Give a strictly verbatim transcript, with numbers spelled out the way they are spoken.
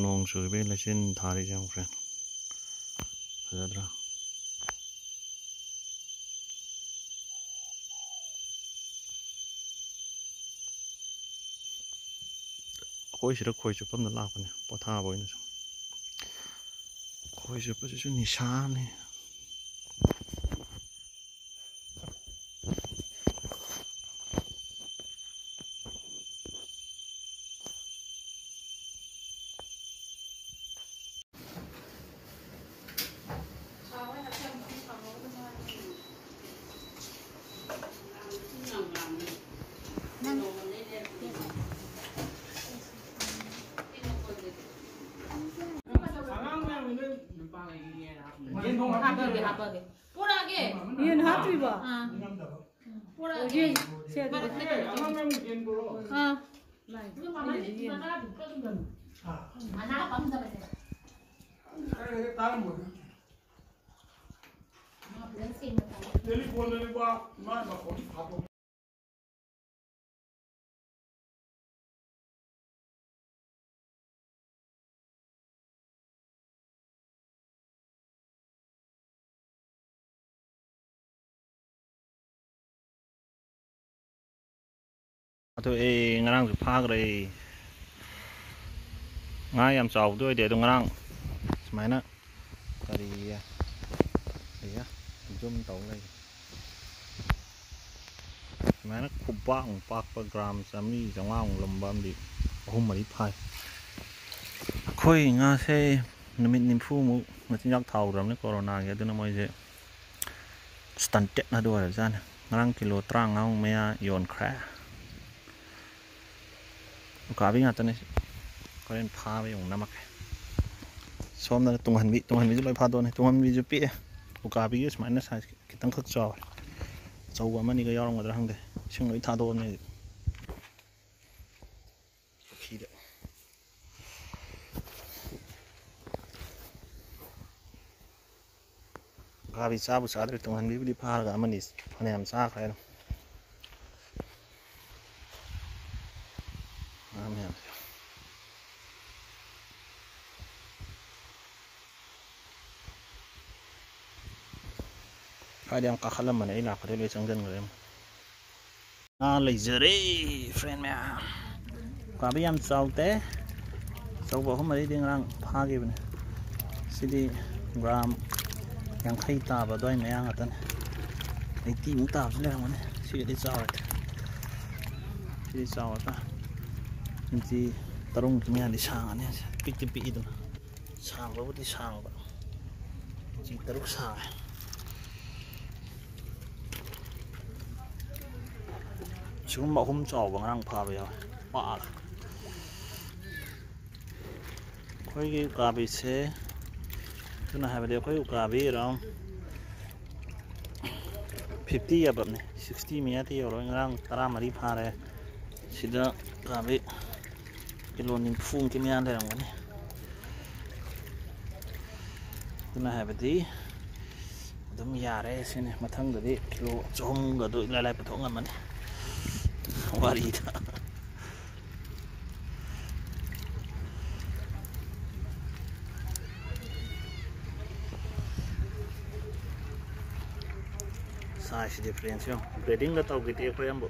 ꯅꯣꯡ ꯆꯨꯕꯒꯤ ꯂꯩꯆꯤꯟ ꯊꯥꯔꯤꯁꯦ ꯌꯦꯡꯉꯨ, friend꯫ ꯐꯖꯗ꯭ꯔꯥ? ꯑꯩꯈꯣꯏ ꯁꯤꯗ ꯈꯣꯏ ꯆꯨꯞꯐꯝꯗ ꯂꯥꯛꯄꯅꯦ, ꯄꯣꯊꯥꯕ ꯑꯣꯏꯅ ꯁꯨꯝ꯫ ꯈꯣꯏ ꯆꯨꯞꯄꯁꯤꯁꯨ ꯅꯤꯁꯥꯅꯤ꯫ ꯍꯥꯞꯄꯒꯦ, ꯍꯥꯞꯄꯒꯦ꯫ ꯄꯨꯔꯛꯑꯒꯦ꯫ ꯌꯦꯟ ꯍꯥꯞꯇ꯭ꯔꯤꯕꯣ? ꯑꯥ꯫ ꯄꯨꯔꯛꯑꯒꯦ꯫ ꯌꯦꯟ, ꯁꯦ, ꯑꯗꯨꯗꯤ꯫ ꯑꯥ꯫ ꯂꯥꯏ꯫ ꯑꯗꯨ ꯃꯃꯜꯗꯤ ꯌꯦꯟ꯫ ꯃꯉꯥ ꯑꯗꯨꯝ ꯀꯛꯑꯗꯕꯅꯤ꯫ ꯃꯅꯥ ꯄꯪꯗꯕꯁꯦ꯫ ꯈꯔ ꯍꯦꯛ ꯇꯥꯡꯕ꯫ ꯃꯥ ꯐꯖꯅ ꯁꯦꯡꯅ ꯇꯧ꯫ ꯇꯦꯂꯤꯐꯣꯟꯗ ꯂꯨꯄꯥ ꯏꯃꯥ ꯃꯈꯣꯟ ꯍꯥꯞꯄ꯫ ꯑꯗꯨ ꯑꯩ ꯉꯔꯥꯡꯁꯨ ꯐꯥꯈ꯭ꯔꯦ꯫ ꯉꯥ ꯌꯥꯝ ꯆꯥꯎꯕꯗꯤ ꯑꯣꯏꯗꯦ, ꯑꯗꯣ ꯉꯔꯥꯡ ꯁꯨꯃꯥꯏꯅ ꯀꯔꯤ ꯑꯌꯥ ꯖꯨꯝ ꯇꯧ ꯂꯩ꯫ ꯁꯨꯃꯥꯏꯅ ꯈꯨꯕꯥꯛꯃꯨꯛ ꯄꯥꯛꯄ, ꯒ꯭ꯔꯥꯝ ꯆꯥꯝꯃꯔꯤ ꯆꯥꯝꯃꯉꯥꯃꯨꯛ ꯂꯨꯝꯕ ꯑꯃꯗꯤ ꯑꯍꯨꯝ ꯃꯔꯤ ꯐꯥꯏ꯫ ꯑꯩꯈꯣꯏ ꯉꯥꯁꯦ ꯅꯨꯃꯤꯠ ꯅꯤꯐꯨꯃꯨꯛ ꯃꯆꯤꯟꯖꯥꯛ ꯊꯥꯍꯧꯗ꯭ꯔꯕꯅꯤ ꯀꯣꯔꯣꯅꯥꯒꯤ, ꯑꯗꯨꯅ ꯃꯣꯏꯁꯦ stunted ꯑꯗꯨ ꯑꯣꯏꯔꯕꯖꯥꯠꯅꯤ꯫ ꯉꯔꯥꯡ ꯀꯤꯂꯣ ꯇꯔꯥꯃꯉꯥꯃꯨꯛ ꯃꯌꯥ ꯌꯣꯟꯈ꯭ꯔꯦ꯫ ꯎꯀꯥꯕꯤ ꯉꯥꯛꯇꯅꯦ꯫ ꯍꯣꯔꯦꯟ ꯐꯥꯕ ꯌꯦꯡꯉꯨ ꯅꯝꯃꯛꯀꯦ꯫ ꯁꯣꯝꯗꯅ ꯇꯨꯡꯍꯟꯕꯤ, ꯇꯨꯡꯍꯟꯕꯤꯁꯨ ꯂꯣꯏ ꯐꯥꯗꯣꯛꯑꯅꯤ꯫ ꯇꯨꯡꯍꯟꯕꯤꯁꯨ ꯄꯤꯛꯑꯦ꯫ ꯎꯀꯥꯕꯤꯒꯤ ꯁꯨꯃꯥꯏꯅ size ꯈꯤꯇꯪꯈꯛ ꯆꯥꯎꯋꯦ꯫ ꯑꯆꯧꯕ ꯑꯃꯅꯤꯒ ꯌꯥꯎꯔꯝꯒꯗ꯭ꯔꯥ ꯈꯪꯗꯦ꯫ ꯏꯁꯤꯡ ꯂꯣꯏ ꯊꯥꯗꯣꯛꯑꯕꯅꯦ ꯄꯨꯈ꯭ꯔꯤꯗ꯫ ꯎꯀꯥꯕꯤ ꯆꯥꯕꯨ ꯆꯥꯗ꯭ꯔꯦ, ꯇꯨꯡꯍꯟꯕꯤꯕꯨꯗꯤ ꯐꯥꯔꯒ ꯑꯃꯅꯤ ꯐꯅꯌꯥꯝ ꯆꯥꯈ꯭ꯔꯦ ꯑꯗꯨꯝ꯫ ꯉꯥ ꯃꯌꯥꯝꯁꯦ꯫ ꯀꯥꯏꯗ ꯌꯥꯝ ꯀꯥꯈꯠꯂꯝꯕꯅꯦ, ꯑꯩ ꯂꯥꯛꯄꯗꯩ ꯂꯣꯏ ꯆꯪꯁꯤꯟꯈ꯭ꯔꯦ꯫ ꯉꯥ ꯂꯩꯖꯔꯦ, ꯐ꯭ꯔꯦꯟ ꯃꯌꯥꯝ꯫ ꯎꯀꯥꯕꯤ ꯌꯥꯝ ꯆꯥꯎꯗꯦ, ꯑꯆꯧꯕ ꯑꯍꯨꯝ ꯃꯔꯤꯗꯤ ꯉꯔꯥꯡ ꯐꯥꯈꯤꯕꯅꯦ꯫ ꯁꯤꯗꯤ ꯒ꯭ꯔꯥꯝ ꯌꯥꯡꯈꯩ ꯇꯥꯕ ꯑꯗꯨꯋꯥꯏ ꯃꯌꯥ ꯉꯥꯛꯇꯅꯦ꯫ ꯑꯩꯠꯇꯤꯃꯨꯛ ꯇꯥꯕꯁꯨ ꯂꯩꯔꯝꯒꯅꯤ꯫ ꯁꯤꯒꯗꯤ ꯆꯥꯎꯔꯦ꯫ ꯁꯤꯗꯤ ꯆꯥꯎꯔꯦ꯫ ꯏꯟꯆꯤ ꯇꯔꯨꯛꯃꯨꯛꯀꯤ ꯃꯌꯥꯗꯤ ꯁꯥꯡꯉꯅꯤ꯫ ꯄꯤꯛꯇꯤ ꯄꯤꯛꯏꯗꯅ꯫ ꯁꯥꯡꯕꯕꯨꯗꯤ ꯁꯥꯡꯕ, ꯏꯟꯆꯤ ꯇꯔꯨꯛ ꯁꯥꯡꯉꯦ꯫ ꯁꯤꯒꯨꯝꯕ ꯑꯍꯨꯝ ꯆꯥꯎꯕ ꯉꯔꯥꯡ ꯐꯥꯕ ꯌꯥꯎꯋꯦ, ꯄꯥꯛꯑꯒ꯫ ꯑꯩꯈꯣꯏꯒꯤ ꯎꯀꯥꯕꯤꯁꯦ, ꯑꯗꯨꯅ ꯍꯥꯏꯕꯗꯤ ꯑꯩꯈꯣꯏ ꯎꯀꯥꯕꯤ ꯑꯦꯔꯥꯎꯟ ꯐꯤꯐꯇꯤ ꯑꯕꯞꯅꯦ, ꯁꯤꯛꯁꯇꯤ ꯃꯌꯥꯗꯤ ꯌꯧꯔꯣꯏ꯫ ꯉꯔꯥꯡ ꯇꯔꯥꯃꯔꯤ ꯐꯥꯔꯦ꯫ ꯁꯤꯗ ꯎꯀꯥꯕꯤ ꯀꯤꯂꯣ ꯅꯤꯐꯨꯃꯨꯛꯀꯤ ꯃꯌꯥ ꯂꯩꯔꯝꯒꯅꯤ꯫ ꯑꯗꯨꯅ ꯍꯥꯏꯕꯗꯤ ꯑꯗꯨꯝ ꯌꯥꯔꯦ ꯁꯤꯅꯤ꯫ ꯃꯊꯪꯗꯗꯤ ꯀꯤꯂꯣ ꯆꯍꯨꯝꯒꯗꯨ ꯏꯂꯥꯏ ꯂꯥꯏ ꯄꯨꯊꯣꯛ ꯉꯝꯃꯅꯤ꯫ ꯋꯥꯔꯤꯗ꯫ Size difference ꯌꯦꯡꯉꯨ꯫ Gradingꯒ ꯇꯧꯈꯤꯗꯦ ꯑꯩꯈꯣꯏ ꯑꯃꯕꯨ꯫